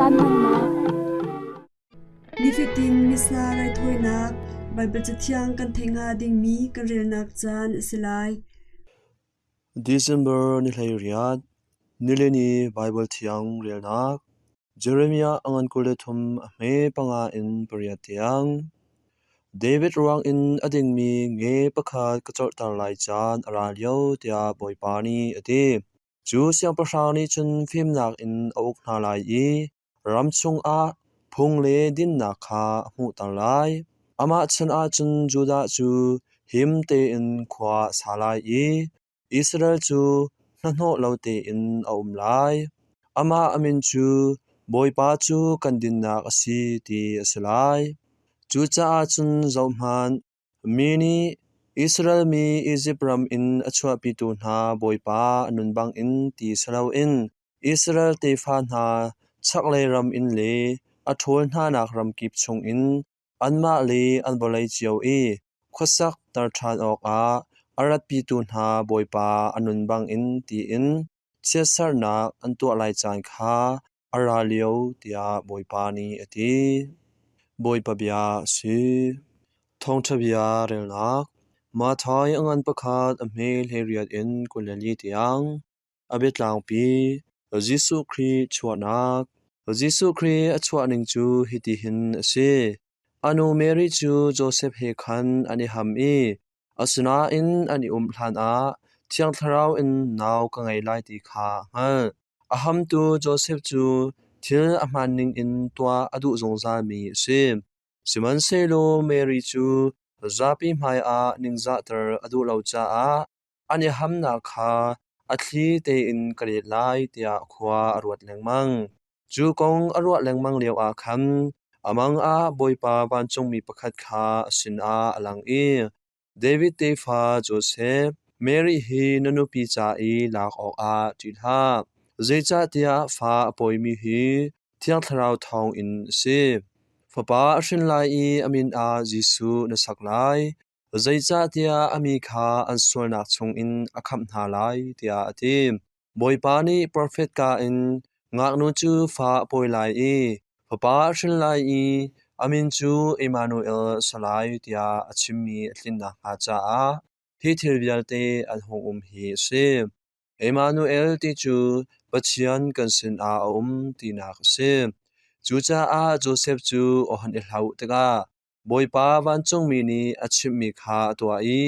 Caan hmannak. Nifatin Missa raithawinak Baibal Cathiang kan theih hnga dingmi kan relnak caan a si lai. December ni 18, nilini Baibal Thiang relnak Jeremiah a ngan 23 a hme panga in pariat tiang. David ruangin a dingmi nge pakhat ka corhter lai caan a ra lio tiah Bawipa nih a ti. Cu siangpahrang nih cun fimnak in a uk hna lai i ram chungah phung le dinnak kha a hmuhter lai. Amah chan ah cun Judah cu him tein khua a sa lai i Israel cu hnahnawh lo tein a um lai. Amah a min cu Bawipa cu kan dinnak a si ti a si lai. Cucaah cun zohhmanh, Mi nih Israel mi Izipt ram in a chuahpitu hna Bawipa a nun bangin ti si loin Israel tefa hna chaklei ram in le a ṭhawl hnanak ram kip chungin anmah le an vawlei cio i khuasak ter ṭhan awkah a ratpitu hna Bawipa a nun bangin tiin chiatsernak an tuah lai caan kha a ra lio tiah Bawipa nih a ti. Bawipa bia a si. Thawngṭha bia relnak Matthai a ngan pakhat a hme 18 in 24 tiang. A biatlangpi Jesuh Khrih chuahnak Jesuh Khrih a chuahning cu hitihin a si. A nu Mary cu Josef he khan an i ham i Asinain an i umh hlanah Thiang Thlarau in nau ka ngei lai ti kha a hngalh. A hamtu Josef cu thil a hmaan ningin tuah a duh zungzalmi a si. Sihmanhsehlaw Mary cu zapi hmaiah ningzahter a duh lo caah an i hamnak kha a thli tein ka let lai tiah khua a ruat lengmang. Cu kong a ruah lengmang lioah khan a mang ah Bawipa vancungmi pakhat kha a sinah a lang i, David tefa Josef, Mary hi na nupi ca i lak awkah ṭih hlah, zeicahtiah fa a pawimi hi Thiang Thlarau thawngin a si. Fapa a hrin lai i a min ah Jesuh na sak lai, zeicahtiah a mi kha an sualnak chungin a khamh hna lai, tiah a ti. Bawipa nih profet ka in ngaknu cu fa a pawi lai i fapa a hrin lai i a min cu Immanuel a si lai tiah a chimmi a tlin nakhnga caah hi thil vialte an hung um hi a si. Immanuel ti cu Pathian kan sinah a um tinak a si. Cucaah Josef cu a hun i hlauh tikah Bawipa vancungmi nih a chimhmi kha a tuah i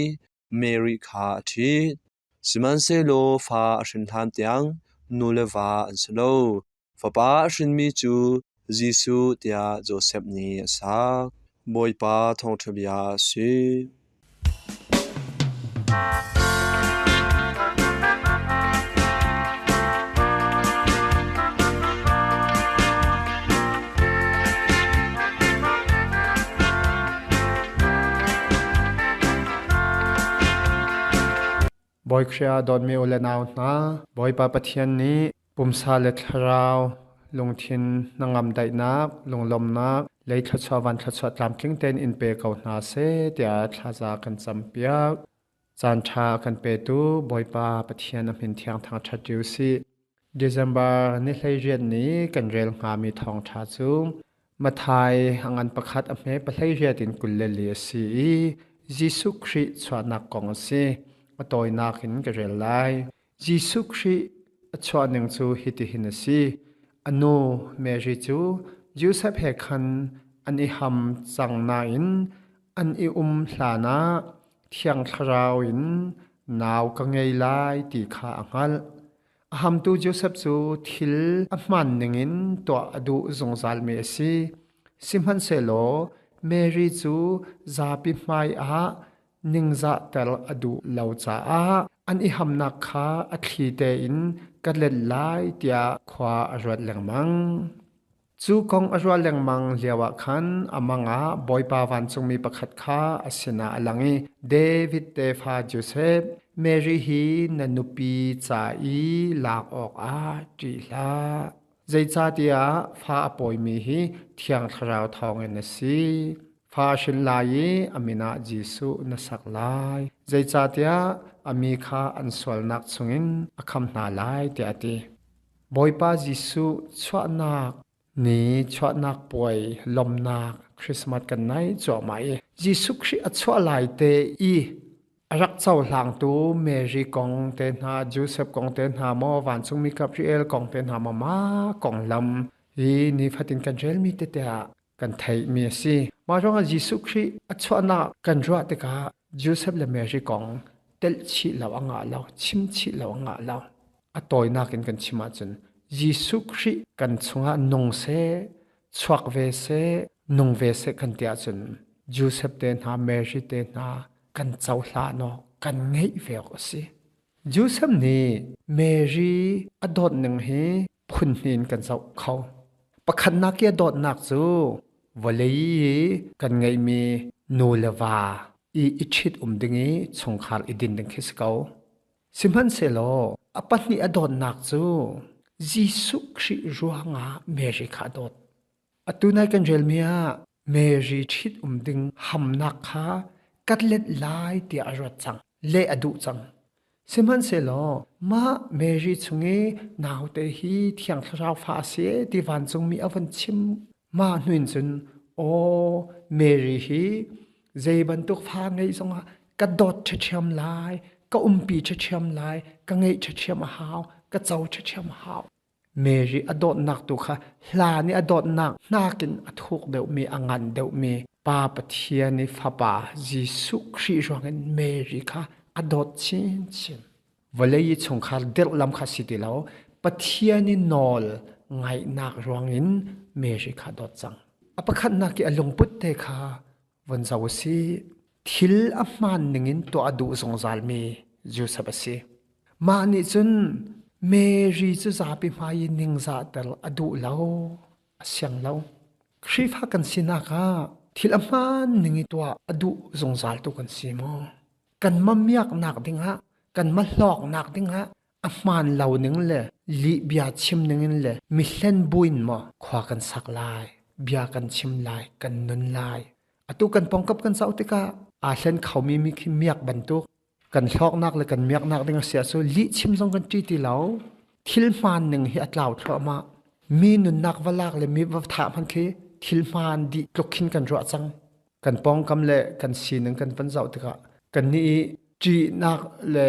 Mary kha a ṭhit. Sihmanhsehlaw fa a hrin hlan tiang nu le va an si lo. Fapa a hrinmi cu Jesuh tiah Josef nih a sak. Bawipa thawngṭha bia a si. Bawi Khrih ah dawtmi u le nau hna, Bawipa Pathian nih pumsa le thlarau lungthin hnangam daihnak, lunglawmhnak, lei thluachuah van thluachuah tlamtling tein in pe ko hna seh tiah thlaza kan campiak. Caan ṭha a kan petu Bawipa Pathian a hmin thiang thangṭhat u sih. December ni 18 ni kan rel hngami thawngṭha cu Matthai a ngan pakhat a hme 18 in 24 a si i Jesuh Khrih chuahnak kong a si. A tawinak in ka rel lai. Jesuh Khrih a chuahning cu hitihin a si. A nu Mary cu Josef he khan an i ham cang nain an i um hlanah Thiang Thlarau in nau ka ngei lai ti kha a hngalh. A hamtu Josef cu thil a hmaan ningin tuah a duh zungzalmi a si. Sihmanhsehlaw Mary cu zapi hmaiah ningzahter a duh lo caah an i hamnak kha a thli tein ka let lai tiah khua a ruat lengmang. Cu kong a ruah lengmang lioah khan a mang ah Bawipa vancungmi pakhat kha a sinah a lang i David tefa Josef, Mary hi na nupi ca i lak awkah ṭih hlah. Zeicahtiah fa a pawimi hi Thiang Thlarau thawngin a si. Fa a hrin lai i a min ah Jesuh na sak lai. Zeicahtiah a mi kha an sualnak chungin a khamh hna lai, tiah a ti. Bawipa Jesuh chuahnak Ni chuahnak puai lawmhnak Christmas kan nai cuahmah i Jesuh Khrih a chuah lai te i a rak cohlangtu Mary kong te hna, Joseph kong te hna maw, vancungmi Gabriel kong te hna maw, mah konglam hi nifatin kan relmi tete ah kan theihmi a si. Mah ruangah Jesuh Khrih a chuahnak kan ruah tikah Joseph le Mary kong telh chih lo a ngah lo, chim chih lo a ngah lo. A tawinak in kan chim ahcun Jesuh Khrih kan chungah nung seh, chuak ve seh, nung ve seh kan ti ahcun Joseph te hna, Mary te hna kan cohlan awk, kan ngeih ve awk a si. Joseph nih Mary a dawt ning hi phun hnih in kan zoh kho. Pakhatnak i a dawtnak cu vawlei i kan ngeihmi nu le va i i ṭhit um ding i chungkhar i din ding khi si ko. Sihmanhsehlaw a pahnih a dawtnak cu Jesuh Khrih ruangah Mary kha a dawt. Atu nai kan relmi ah Mary ṭhit um ding hamnak kha kat let lai tiah a ruat cang, leh a duh cang. Sihmanhsehlaw mah Mary chung i naute hi Thiang Thlarau fa a si ti vancungmi a vun chim. Mah hnu in cun aw Mary hi zei bantuk fa ngeih zongah ka dawt ṭhiaṭhiam lai, ka umpi ṭhiaṭhiam lai, ka ngeih ṭhiaṭhiam a hau, ka co ṭhiaṭhiam a hau. Mary a dawtnak tu kha hla nih a dawtnak nakin a thuk deuhmi, a ngan deuhmi Pa Pathian i Fapa Jesuh Khrih ruangin Mary kha a dawt chinchin. Vawlei i chungkhar dirh lam kha si ti lo, Pathian i nawl ngaihnak ruangin Mary kha a dawt cang. A pakhatnak i a lungput te kha von zoh u sih. Thil a hmaan ningin tuah a duh zungzalmi Josef a si. Mah nih cun Mary cu zapi hmai i ningzahter a duh lo, a siang lo. Khrihfa kan sinak ah thil a hmaan ning i tuah a duh zungzaltu kan si maw? Kan mamiaknak dingah, kan mahlawknak dingah a hmaan lo ning le lih bia chim ning in le mi hlen buin maw khua kan sak lai, bia kan chim lai, kan nun lai. Atu kan pawngkap kan zoh tikah aa hlen khomi mi khi miak bantuk kan hlawknak le kan miaknak ding a si ahcun lih chim zong kan ṭi ti lo. Thil hmaan ning hi a tlau thluahmah. Mi nunnak va lak le mi va thah hmanh khi thil hmaan dih tluk khin kan ruah cang. Kan pawngkam le kan sining kan van zoh tikah kan nih i ṭihnak le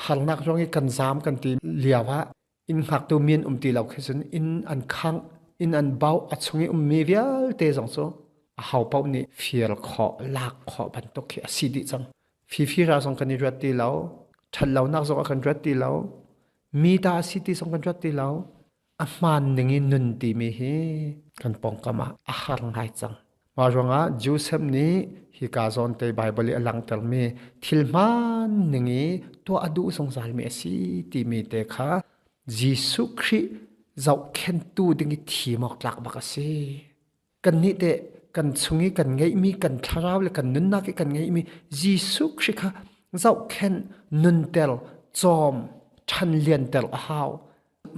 harnak ruang i kan zaam kan ti lio ah inn hngaktu mi an um ti lo khi cun inn an khangh, inn an bauh, a chung i ummi vialte zong cu a ho paoh nih fir khawh, lak khawh bantuk khi a si dih cang. Fifira zong kan i ruat ti lo, ṭhatlonak zong a kan ruat ti lo, mi ta a si ti zong kan ruat ti lo. A hmaan ning in nun timi hi kan pawngkam ah a har ngai cang. Mah ruangah Joseph nih hika zawn te Baibal i a langhtermi thil hmaan ning i tuah a duh zungzalmi a si timi te kha Jesuh Khrih zohkhenhtu ding i thim awk tlak bak a si. Kannih teh kan chung i kan ngeihmi kan thlarau le kan nunnak i kan ngeihmi Jesuh Khrih kha zohkhenh, nunter, cawm, ṭhan lianter a hau.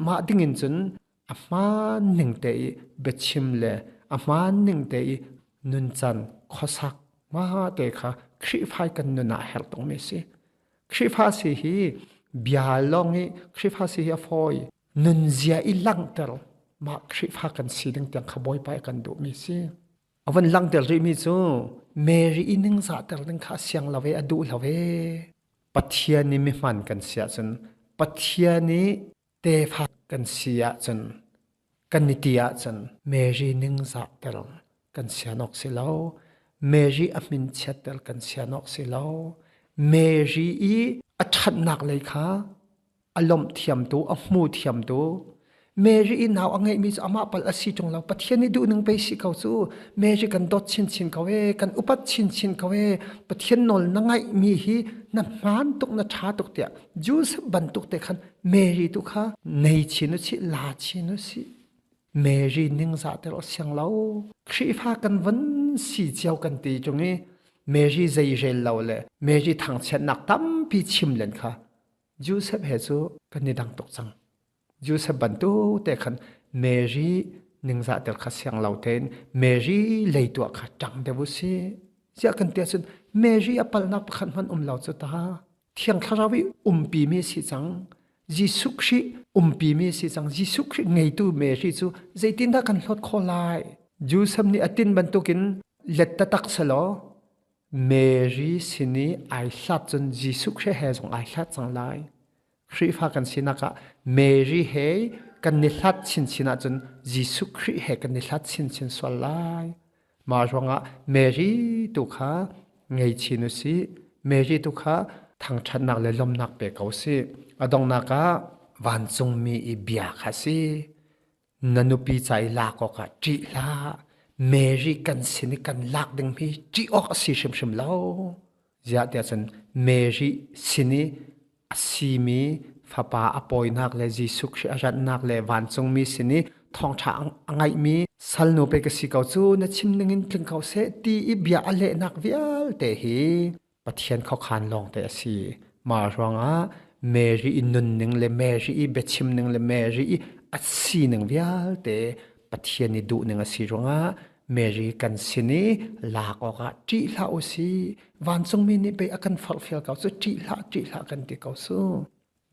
Mah dingin cun a hmaan ning te i biachim le a hmaan ning te i nuncan khuasak ma te kha Khrihfa kan nun ah herh tuk mi a si. Khrihfa si hi bia lawng i Khrihfa si hi a fawi. Nunzia i langhter mah Khrihfa kan si ding tiang kha Bawipa i kan duh mi si. A van langhter rih mi cu Mary i ningzahter ding kha a siang lo e a duh lo e. Pathian i mihman kan si ahcun Pathian i tefa kan si ahcun kan i ti ahcun Mary ningzahter kan sian awk si lo. Mary a min chiatter kan sian awk si lo. Mary i a ṭhatnak lei kha a lawmh thiamtu, a hmu thiamtu. Mary i nau a ngeihmi cu amah pal a si ṭung lo. Pathian nih duhning pei si ko cu. Mary kan dawt chinchin ko ee, kan upat chinchin ko ee. Pathian nawl na ngaihmi hi na hmaan tuk, na ṭha tuk tiah Joseph bantuk te khan Mary tu kha nei chin u sih, la chin u sih. Mary ningzah ter a siang lo. Khrihfa kan van si cio kan ti ṭung i Mary zei rel lo le Mary thangchiatnak tampi chim len kha Joseph he cu kan i dang tuk cang. Joseph bantuk te khan Mary ningzah tel kha siang lo tein Mary lei tuah kha ṭang deuh u sih. Ziah kan ti ahcun Mary a palnak pakhat hmanh um lo cu ta. Thiang Thlarau i umpi mi si cang. Jesuh Khrih umpimi si cang. Jesuh Khrih ngeitu Mary cu zeitindah kan hlawt khawh lai? Joseph nih a tin bantukin let taktak selaw Mary sin i ai hlat cun Jesuh Khrih he zong ai hlat cang lai. Khrihfa kan sinak ah Mary he kan ni hlat chinchin ahcun Jesuh Khrih he kan ni hlat chinchin sual lai. Mah ruangah Mary tu kha ngei chin u sih. Mary tu kha thangṭhatnak le lawmhnak pe ko sih. A donghnak ah vancungmi i bia kha si. Na nupi ca i lak awkah ṭih hlah. Mary kan sin i kan lak ding hi ṭih awk a si hrimhrim lo. Ziah tiah cun Mary sin i a simi fapa a pawinak le Jesuh Khrih a ratnak le vancungmi sin i thawngṭha a ngaihmi salnu pei ka si ko cu na chim ningin tling ko seh ti i bia a lehnak vialte hi Pathian khuakhan lawngte a si. Mah ruangah Mary i nunning le Mary i biachim ning le Mary i a sining vialte Pathian i duhning a si ruangah Mary kan sin i lak awkah ṭih hlah u si. Vancungmi nih pei a kan forhfial ko cu ṭih hlah ṭih hlah kan ti ko su.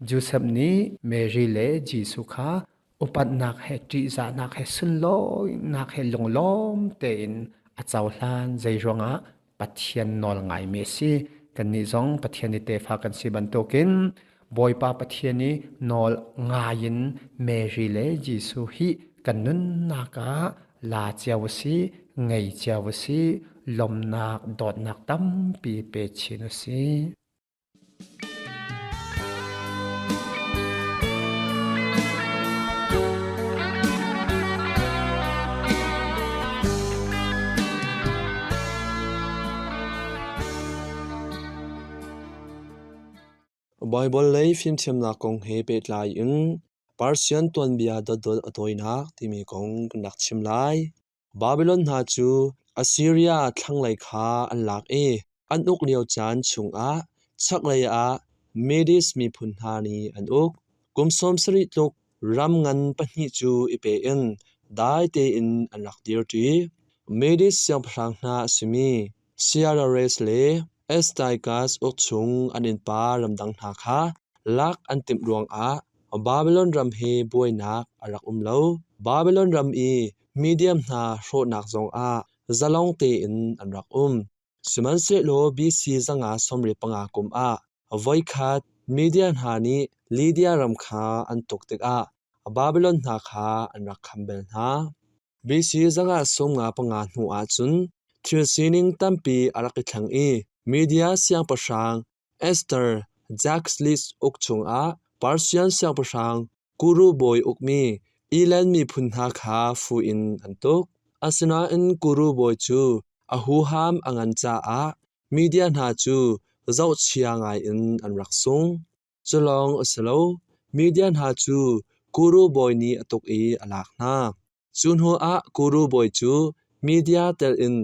Josef nih Mary le Jesuh kha upatnak he ṭihzahnak he sunlawinak he lunglawm tein a cohlan. Zei ruangah Pathian nawl ngaimi a si. Kannih zong Pathian i tefa kan si bantukin Bawipa Pathian i nawl ngai in Mary le Jesuh hi kan nunnak ah la cio a si, ngei cio a si, lawmnak, dawtnak tampi pe chin u si. Baibal lei fimthiamnak kong he pehtlai in Persian tuanbia dotdot a tawinak timi kong kan rak chim lai. Babilon hna cu Assiria thlanglei kha an lak i an uk lio caan chungah chaklei ah Medes miphun hna nih an uk. Kum 70 tluk ram ngan pahnih cu i pe in dai tein an rak dirṭi. Medes siangpahrang hna a simi Cyaxares le Astyages uk chung an innpa ramdang hna kha lak an timh ruangah Babilon ram he buainak a rak um lo. Babilon ram i Mediam hna hrawhnak zongah zalong tein an rak um. Sihmanhsehlaw BC 595 kum ah voikhat Media hna nih Lydia ram kha an tuk tikah Babilon hna kha an rak kham bel hna. BC 155 hnu ahcun thil sining tampi a rak i thleng i Media siangpahrang Esther Xerxes uk chungah Persian siangpahrang Kuru bawi ukmi Elam miphun hna kha fu in an tuk. Asinain Kuru bawi cu a huham a ngan caah Media hna cu zohchia ngaiin an rak sung. Culawng a si lo, Media hna cu Kuru bawi nih a tuk i a lak hna. Cu hnuah Kuru bawi cu Media telh in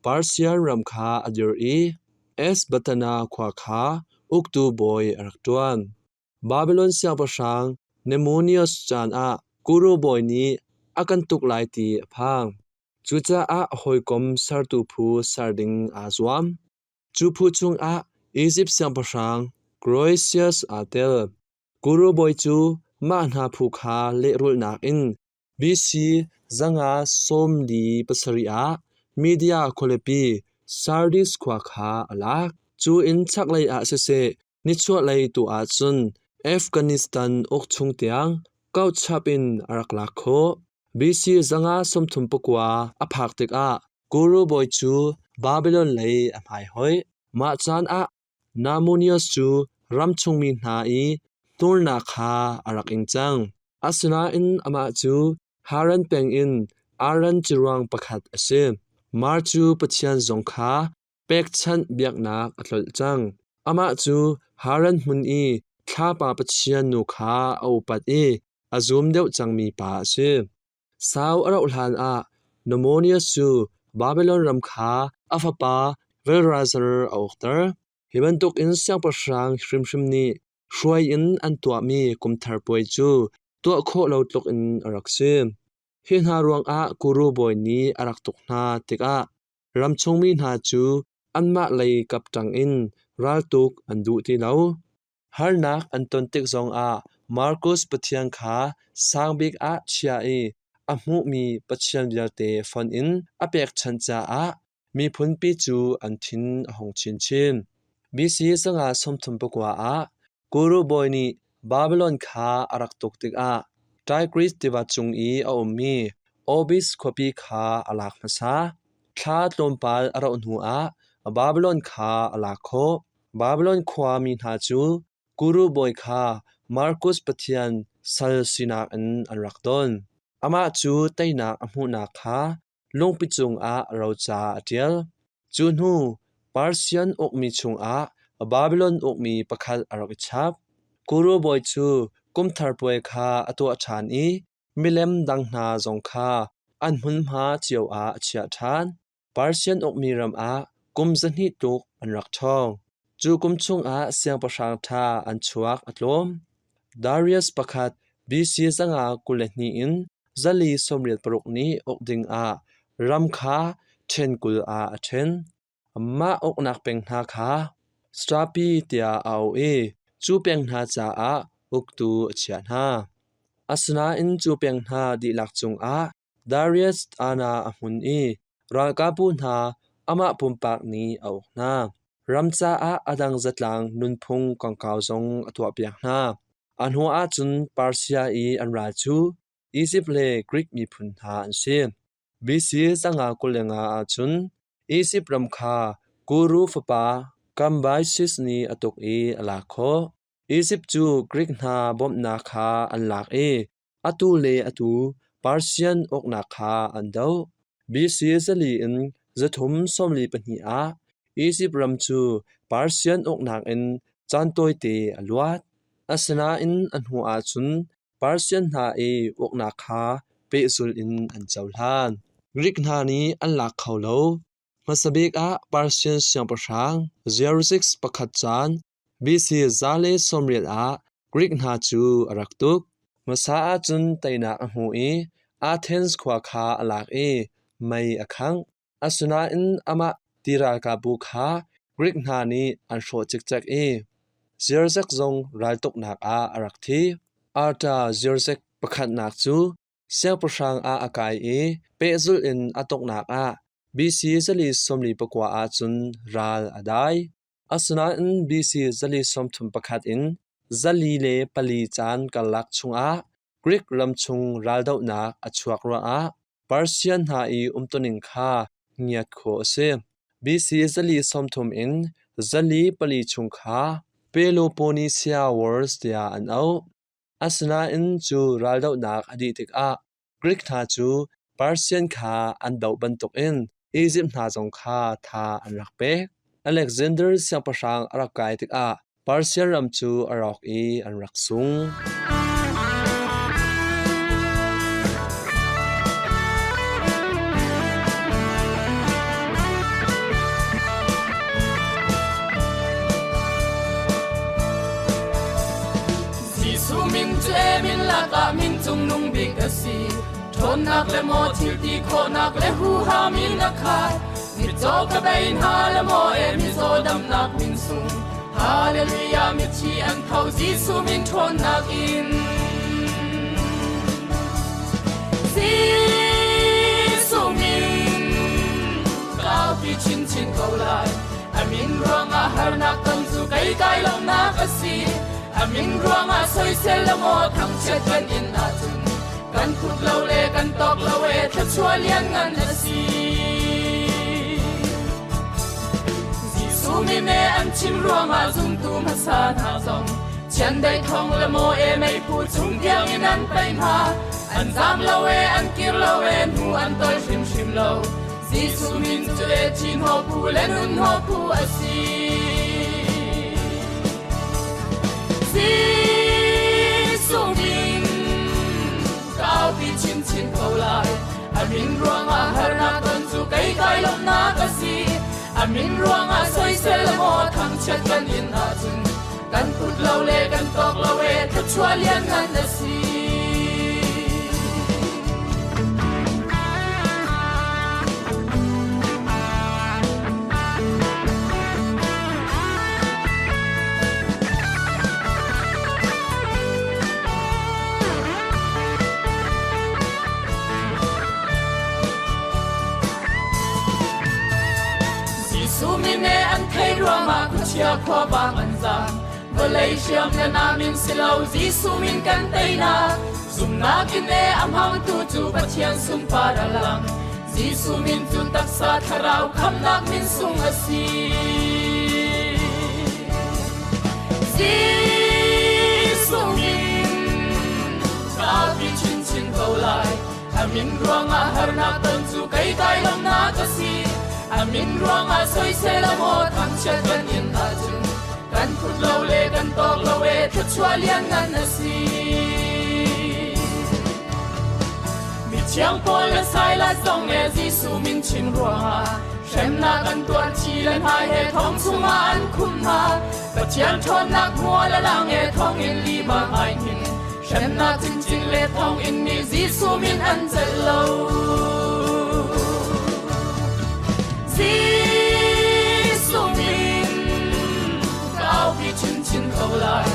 Persian ram kha a dir i Ecbatana khua kha uktu bawi a rak ṭuan. Babilon siangpahrang Nemonius caan ah Kuru bawi nih a kan tuk lai ti a phang. Cucaah hawikom sertu phu ser ding aa zuam. Cu phu chungah Izipt siangpahrang Croesus aa tel. Kuru bawi cu mah hna phu kha lehrulhnak in BC 547 ah Media khualipi Sardis khua kha a lak. Cu in chaklei ah siseh, nichuahlei tu ahcun Afghanistan uk chung tiang kauchap in a rak lak khawh. BC 539 a phak tikah Kuru bawi cu Babilon lei a hmaihoih. Mah caan ah Namonius cu ramchungmi hna i hnurnak kha a rak ing cang. Asinain amah cu Haran peng in Aran ciruang pakhat a si. Mar cu Pathian zong kha pekchanh biaknak a tlolh cang. Amah cu Haran hmun i thlapa pathian nu kha a upat i a zum deuh cangmi pa a si. Sau a rauh hlanah Namonius cu Babilon ram kha a fapa Belshazzar a ukter. Hi bantukin siangpahrang hrimhrim nih hruai in an tuahmi Kumthar Puai cu tuah khawh lo tluk in a rak si. Hi hna ruangah Kuru bawi nih a rak tuk hna tikah ramchungmi hna cu anmah lei kap ṭang in raltuk an duh ti lo. Harnak an ton tik zongah Marcus Pathian kha sangbik ah chia i a hmuhmi pathian vialte fonh in a pekchanh caah miphunpi cu an thin a hung chinchin. BC 539 ah Guru bawi nih Babylon kha a rak tuk tikah Tigris tiva cung i a ummi Obis khuapi kha a lak hmasa. Thla tlawmpal a rauh hnuah Babylon kha a lak khawh. Babylon khua mi hna cu Guru bawi kha Markus pathian sal sinak in an rak don. Amah cu teinak a hmuhnak kha lungpi cungah roca a ṭial. Cu hnu Persian ukmi chungah Babilon ukmi pakhat a rak i chap. Kuru bawi cu kumthar puai kha a tuah ṭhan i milem dang hna zong kha an hmunhma cio ah a chiah ṭhan. Persian ukmi ram ah kum 200 tluk an rak ṭhawng. Cu kum chungah siangpahrang ṭha an chuak a tlawm. Darius pakhat BC 522 in 486 nih uk dingah ram kha ṭhen 20 ah a ṭhen. Mah uknak peng hna kha Strapi tiah a auh i cu peng hna caah uktu a chiah hna. Asinain cu peng hna dihlak cungah Darius Ana a hmun i ralkapbu hna amah pumpak nih a uk hna. Ram caah a dang zatlang nunphung kongkau zong a tuahpiak hna. A hnu ahcun Persia i an ral cu Izipt le Grik miphun hna an si. BC 525 ahcun Izipt ram kha Kuru fapa Kambyses nih a tuk i a lak khawh. Izipt cu Grik hna bawmhnak kha an lak i atu le atu Persian uknak kha an doh. BC 400 in 342 ah Izipt ram cu Persian uknak in caan tawite a luat. Asinain a hnu ahcun Persian hna i uknak kha pehzulh in an cohlan. Greek hna nih an lak kho lo. Hmasa bik ah Persian siangpahrang Xerxes pakhat caan BC 180 ah Greek hna cu a rak tuk. Hmasa ahcun teinak a hmu i Athens khua kha a lak i mei a khangh. Asinain amah ti ralkapbu kha Greek hna nih an hrawh cikcek i Xerxes zong raltuknak ah a rak thi. Artaxerxes pakhatnak cu siangpahrang ah a kai i pehzulh in a tuknak ah BC 449 ahcun ral a dai. Asinain BC 431 in 404 caan karlak chungah Greek ram chung raldohnak a chuak ruangah Persian hna i umtuning kha ngiat khawh a si. BC 430 in 404 chung kha Peloponnesian Wars tiah an auh. Asinain cu raldohnak a dih tikah Greek hna cu Persian kha an doh bantukin Izipt hna zong kha tha an rak pek. Alexander siangpahrang a rak kai tikah Persian ram cu a rawk i an rak sung. Jesuh min cu e min lakah min cungnung bik a si. Ṭhawnnak le maw thil ti khawhnak le huham in a khat. Mitcaw ka bei hna le maw e mizaw damnak min sung. Hallelujah mithi an tho Jesuh min ṭhawnnak in. Jesuh min kaupi chinchin ko lai. A min ruangah harnak ton cu kei kai lawmnak a si. A min ruangah soisel le maw thangchiat kan in ahcun kan phut lo le kan tawk lo e thluachuah lianngan a si. Jesuh min e an chim ruangah zumtu hmasa hna zong chiandeih thong le maw e meiphu chung tiang in an pei hna. An zam lo e an kir lo e hnu an toi hrimhrim lo. Jesuh min cu e thin ho phu le nun ho phu a si. Jesuh min kaupi chinchin ko lai. A min ruangah harnak ton cu kei kai lawmhnak a si. A min ruangah soisel maw thangchiat kan in ahcun kan put lo le kan tawk lo e thluachuah lianngan a si. Khuachia khuavang an zaam. Vawlei hriam le nam in si lo, Jesuh min kan teinak. Zumhnak in e a hmangtu cu Pathian sunpar a lang. Jesuh min cu taksa thlarau khamnak min sung a si. Jesuh min ka chinchin ko lai. A min ruangah harnak ton cu kei kai lawmnak a si. A min ruangah soisel a maw thangchiat kan in ahcun kan phut lo le kan tawk lo e thluachuah lianngan a si. Mithiang Paul le Silas zong e Jesuh min chim ruangah hremnak an tuar thi le hna he thong chungah an khum hna. Pathian ṭhawnnak hmual a lang e thong in lima ai hnin. Hremnak chinchin le thong in nih Jesuh min an celh lo. Jesuh min ka aupi chinchin ko lai.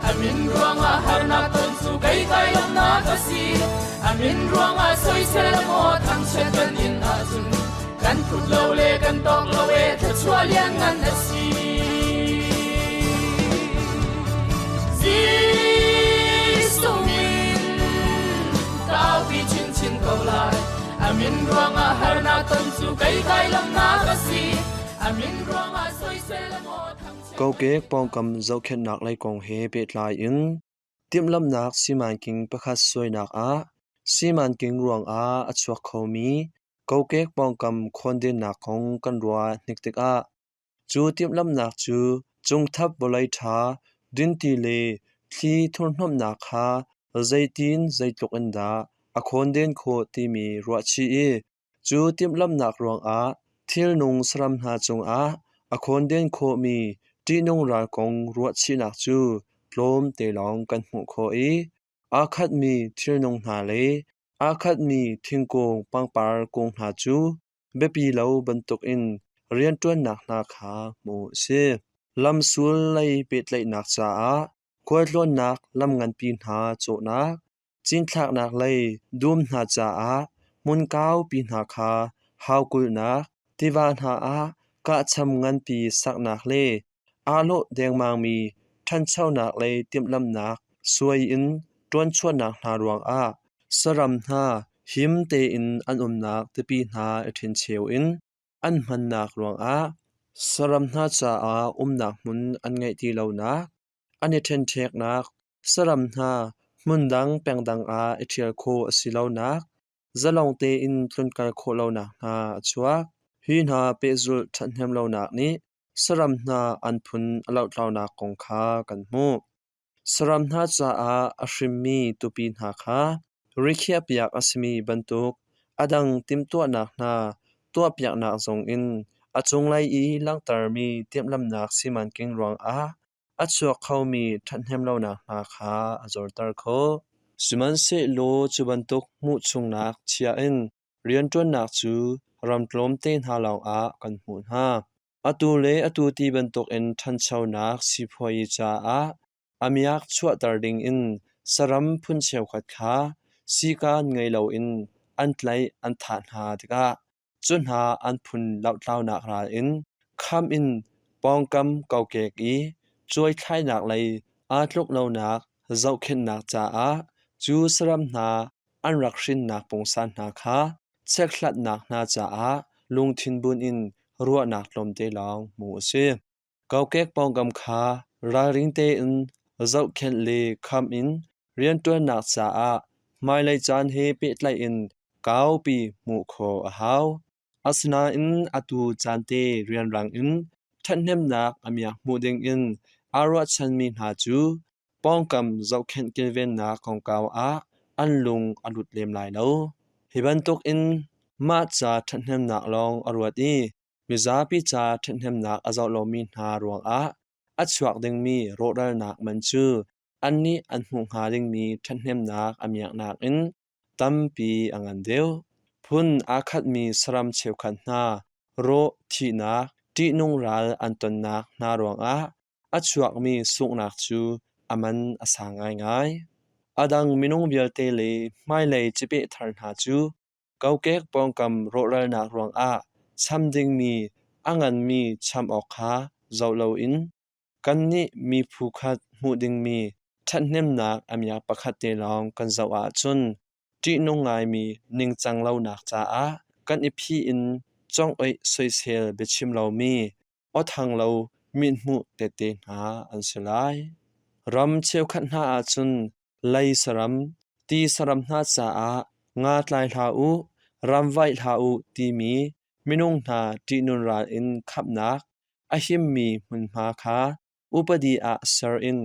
A min ruangah harnak ton cu kei kai lawmnak a si. A min ruangah soisel a maw thangchiat kan in ahcun kan phut lo le kan tawk lo e thluachuah lianngan a si. Jesuh min ka aupi chinchin ko lai. A min ruangah harnak ton cu kei kai lawmnak a si. A min ruangah soisel a maw thangchiat Kokek pawngkam zohkhenhnak lei kong he pehtlai in timhlamhnak simanking pakhat suainak ah simanking ruangah a chuak khomi kokek pawngkam khawndennak kong kan ruah hnik tikah cu timhlamhnak cu cungthap vawlei ṭha dinti le thli thurhhnawmhnak kha zeitin zeitluk in dah a khawnden khawh timi ruahchih i cu timhlamhnak ruangah thilnung saram hna cungah a khawnden khawhmi ṭihnung ral kong ruahchihnak cu tlawmte lawng kan hmuh khawh i aa khatmi thilnung hna le aa khatmi thingkung pangpar kung hna cu biapi lo bantukin rianṭuannak hna kha hmuh a si. Lamsul lei pehtlaihnak caah khualtlawnnak lam nganpi hna cawhnak, cinthlaknak lei dum hna caah hmun kaupi hna kha haukulhnak, tiva hna ah kahcham nganpi saknak le aa lawh dengmangmi ṭhanchonak lei timhlamhnak suai in ṭuanchuahnak hna ruangah saram hna him tein an umnak tipi hna i ṭhencheu in an hmannak ruangah saram hna caah umnak hmun an ngeih ti lonak, an i ṭhenṭheknak, saram hna hmundang pengdang ah i ṭhial khawh a si lonak, zalong tein tlunkal khawh lonak hna a chuak. Hi hna pehzulh ṭhathnem lonak nih saram hna an phun a lohtlaunak kong kha kan hmuh. Saram hna caah a hrimmi tupi hna kha rikhiahpiak a simi bantuk a dang timhtuahnak hna tuahpiaknak zongin a cunglei i langhtermi timhlamhnak simanking ruangah a chuak khomi ṭhathnemlonak hna kha a zorter khawh. Sihmanhsehlaw cu bantuk hmuhchungnak chia in rianṭuannak cu ram tlawmte hna lawngah kan hmuh hna. Atu le atu ti bantukin ṭhanchonak sipuazi caah a miak chuahter dingin saram phun cheukhat kha sikaan ngei loin an tlaih an thah hna tikah cu hna an phun lohtlaunak ral in kham in pawngkam kokek i cuaithlainak lei aa tluk lonak zohkhenhnak caah cu saram hna an rak hrinnak pungsan hna kha chekhlatnak hna caah lungthin bunh in ruahnak tlawmte lawng hmuh a si. Kokek pawngkam kha ralring tein zohkhenh le kham in rianṭuannak caah hmailei caan he pehtlaih in kaupi hmuh khawh a hau. Asinain atu caan te rianrang in ṭhathnemnak a miak hmuh dingin aa ruahchanmi hna cu pawngkam zohkhenh kilvennak kongkau ah an lung a lut lem lai lo. Hi bantukin mah ca ṭhathnemnak lawng a ruat i mizapi ca ṭhathnemnak a zoh lomi hna ruangah a chuak dingmi rawhralnak man cu annih an hmuh hnga dingmi ṭhathnemnak a miaknak in tampi a ngan deuh. Phun aa khatmi saram cheukhat hna rawh thihnak, ṭihnung ral an tonnak hna ruangah a chuakmi sunghnak cu a man a sang ngaingai. A dang minung vialte le hmailei cipeh thar hna cu kokek pawngkam rawhralnak ruangah cham dingmi a nganmi cham awk kha zoh loin. Kannih mi phu khat hmuh dingmi ṭhathnemnak a miak pakhat te lawng kan zoh ahcun ṭihnung ngaimi ningcang lonak caah kan i phih in congoih soisel biachim lomi awthang lo mithmuh tete hna an si lai. Ram cheukhat hna ahcun lei saram, ti saram hna caah nga tlai hlah u, ramvaih hlah u timi minung hna ṭihnun ral in khamhnak a himmi hmunhma kha upadi ah ser in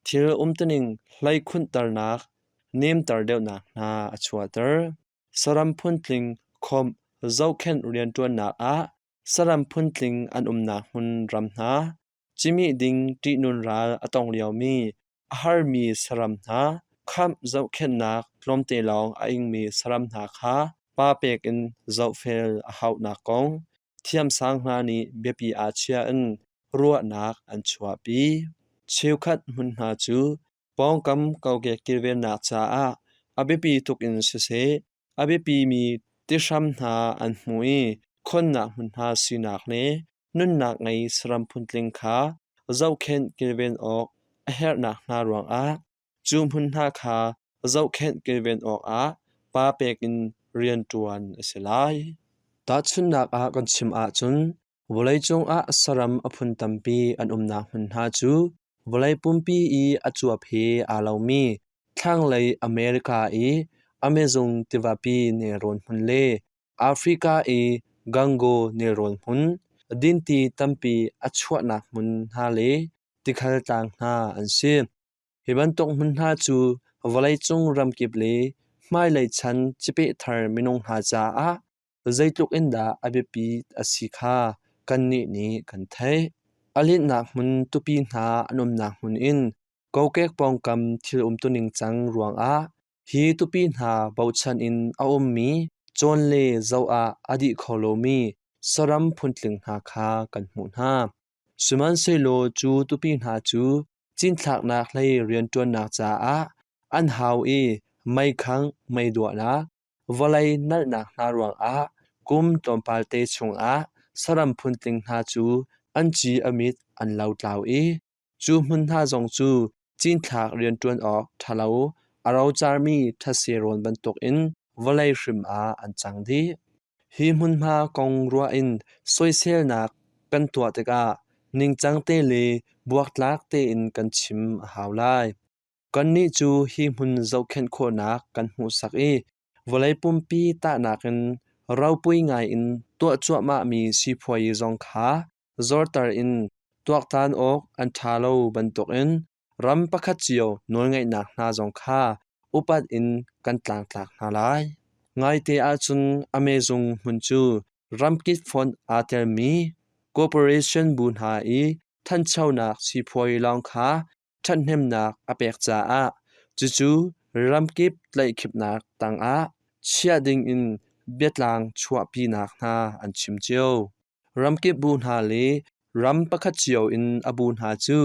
thil umtuning hleikhunhternak nemter deuhnak hna a chuahter. Saram phuntling khawmh zohkhenh rianṭuannak ah saram phuntling an umnak hmun ram hna, cimih ding ṭihnun ral a tong liomi a harmi saram hna, khamh zohkhenhnak tlawmte lawng a ingmi saram hna kha pa pek in zohfel a hauhnak kong thiamsang hna nih biapi ah chia in ruahnak an chuahpi. Cheukhat hmun hna cu pawngkam kokek kilvennak caah a biapi tuk in siseh, a biapimi tihram hna an hmu i khonnak hmun hna sinak le nunnak ngei saram phuntling kha zohkhenh kilven awk a herhnak hna ruangah cu hmun hna kha zohkhenh kilven awkah pa pek in rianṭuan a si lai. Tahchunhnak ah kan chim ahcun vawleicung ah saram a phun tampi an umnak hmun hna cu vawlei pumpi i a cuap he aa lomi thlanglei America i Amazon tivapi nelrawn hmun le Africa i Gango nelrawn hmun, dinti tampi a chuahnak hmun hna le tikhal tlang hna an si. Hi bantuk hmun hna cu vawleicung ramkip le hmailei chan cipeh thar minung hna caah zeitluk in dah a biapit a si kha kannih nih kan theih. A linhnak hmun tupi hna an umnak hmun in kokek pawngkam thil umtuning cang ruangah hi tupi hna bochan in a ummi cawn le zoh ah a dih kho lomi saram phuntling hna kha kan hmuh hna. Sihmanhsehlaw cu tupi hna cu cinthlaknak hlei rianṭuannak caah an hau i meikhangh meiduahnak, vawlei nalhnak hna ruangah kum tlawmpal te chungah saram phuntling hna cu an ci a mit an lotlau i cu hmun hna zong cu cinthlak rianṭuan awk ṭhalo a rocarmi thetse rawn bantukin vawlei hrim ah an cang dih. Hi hmunhma kong ruah in soiselnak kan tuah tikah ningcang te le buaktlak tein kan chim a hau lai. Kannih cu hi hmun zohkhenh khawhnak kan hmuhsak i vawlei pumpi tahnak in ropui ngaiin tuah cuahmahmi siiphuayi zong kha zorter in tuaktan awk an ṭha lo bantukin ram pakhat cio nawlngeihnak hna zong kha upat in kan tlangtlak hna lai. Ngaite ahcun a mezung hmun cu ramkip fonh aa telmi corporation bu hna i ṭhanchonak siiphuayi lawng kha ṭhathnemnak a pek caah cucu ramkip tlaihkhipnak tangah chiah dingin biatlang chuahpinak hna an chim cio. Ramkip bu hna le ram pakhat cio in a bu hna cu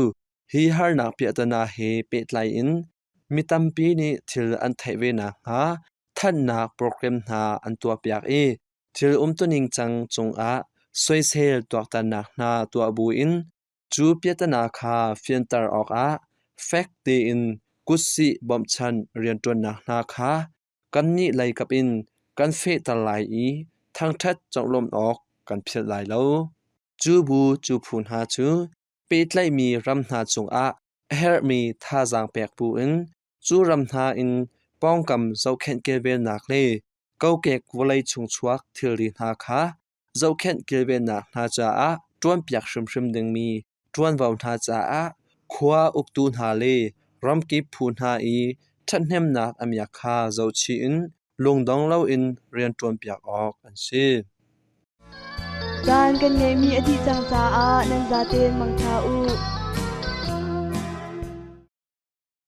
hi harnak piahtana he pehtlai in mi tampi nih thil an theih ve nakhnga thanhnak program hna an tuahpiak i thil umtuning cang cungah soisel tuaktannak hna tuah buin Cu piahtana kha fianter awkah fek tein kutsih bawmhchanh rianṭuannak hna kha kannih lei kap in kan fehter lai i thangṭhat conglawmh awk kan philh lai lo. Cu bu cu phu hna cu pehtlaihmi ram hna cungah a herhmi thazaang pek buin cu ram hna in pawngkam zohkhenh kilvennak le kokek vawlei chungchuak thilri hna kha zohkhenh kilvennak hna caah ṭuanpiak hrimhrim dingmi ṭuanvo hna caah khua uktu hna le ramkip phu hna i ṭhathnemnak a miak kha zohchih in lungdong loin rian ṭuanpiak awk an si. Caan kan ngeihmi a dih cang caah nan zaten mangṭha u.